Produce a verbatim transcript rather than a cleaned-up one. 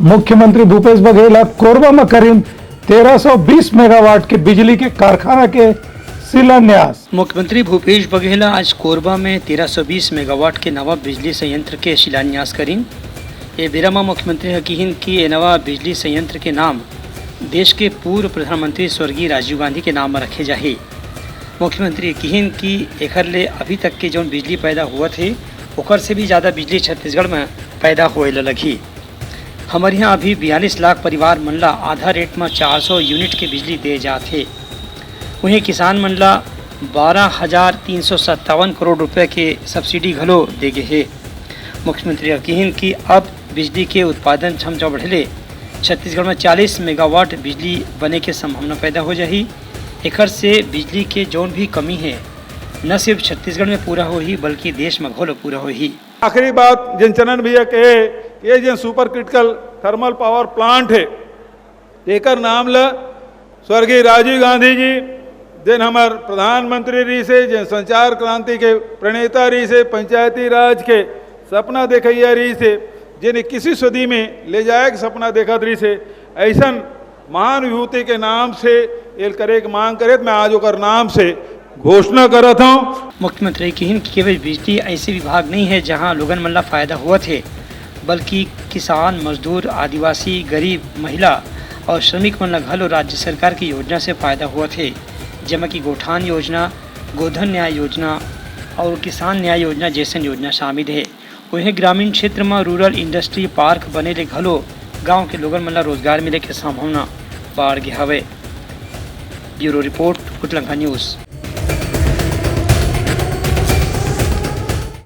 मुख्यमंत्री भूपेश बघेल ह कोरबा म करिन तेरह सौ बीस मेगावाट के बिजली के कारखाना के शिलान्यास। मुख्यमंत्री भूपेश बघेल ह आज कोरबा में तेरह सौ बीस मेगावाट के नवा बिजली संयंत्र के शिलान्यास करिन। ए बेरा म मुख्यमंत्री ह किहिन कि ए नवा बिजली संयंत्र के नाम देश के पूर्व प्रधानमंत्री स्वर्गीय राजीव गांधी के नाम म रखे जाही। मुख्यमंत्री किहिन कि एखर ले अभी तक के जौन बिजली पैदा होवत हे, ओकर से भी ज्यादा बिजली छत्तीसगढ़ म पैदा होए ल लगही। हमर इहाँ अभी बयालीस लाख परिवार मन ला आधा रेट म चार सौ यूनिट के बिजली दे जात हे। उहें, किसान मन ला बारह हजार तीन सौ सत्तावन करोड़ रुपए के सब्सिडी घलो दे गे हे। मुख्यमंत्री ह किहिन कि अब बिजली के उत्पादन क्षमता बढ़े ले छत्तीसगढ़ में चालीस मेगावाट बिजली बने के संभावना पैदा हो जाही। एखर से बिजली के जौन भी कमी हे, न सिर्फ छत्तीसगढ़ में पूरा होही, बल्कि देश में घलो पूरा होही। आखिरी बात, जेन चंदन भैया कहे कि ये जेन super critical thermal power plant हे, एकर नाम ल स्वर्गीय राजीव गांधी जी, जेन हमर प्रधानमंत्री रहिस हे, जेन संचार क्रांति के प्रणेता रहिस हे, पंचायती राज के सपना देखइया रहिस हे, जेन इक्कीसवीं सदी में ले जाए के सपना देखत रहिस हे, अइसन महान विभूति के नाम से एल करे के मांग करे, त मैं आज ओकर नाम से घोषणा करत हौं। मुख्यमंत्री किहिन कि केवल बिजली ऐसे विभाग नहीं है, जहां लोगन मन ला फायदा होवत हे, बल्कि किसान, मजदूर, आदिवासी, गरीब, महिला और श्रमिक मन ला घलो राज्य सरकार की योजना से फायदा होवत हे, जेमा कि गोठान योजना, गोधन न्याय योजना और किसान न्याय योजना जैसन योजना शामिल हे। उहें, ग्रामीण क्षेत्र म रूरल इंडस्ट्री पार्क बने ले घलो गांव के लोगन मन ला रोजगार मिले के संभावना बाढ़ गे हवय। Bureau report, Kutlanka news.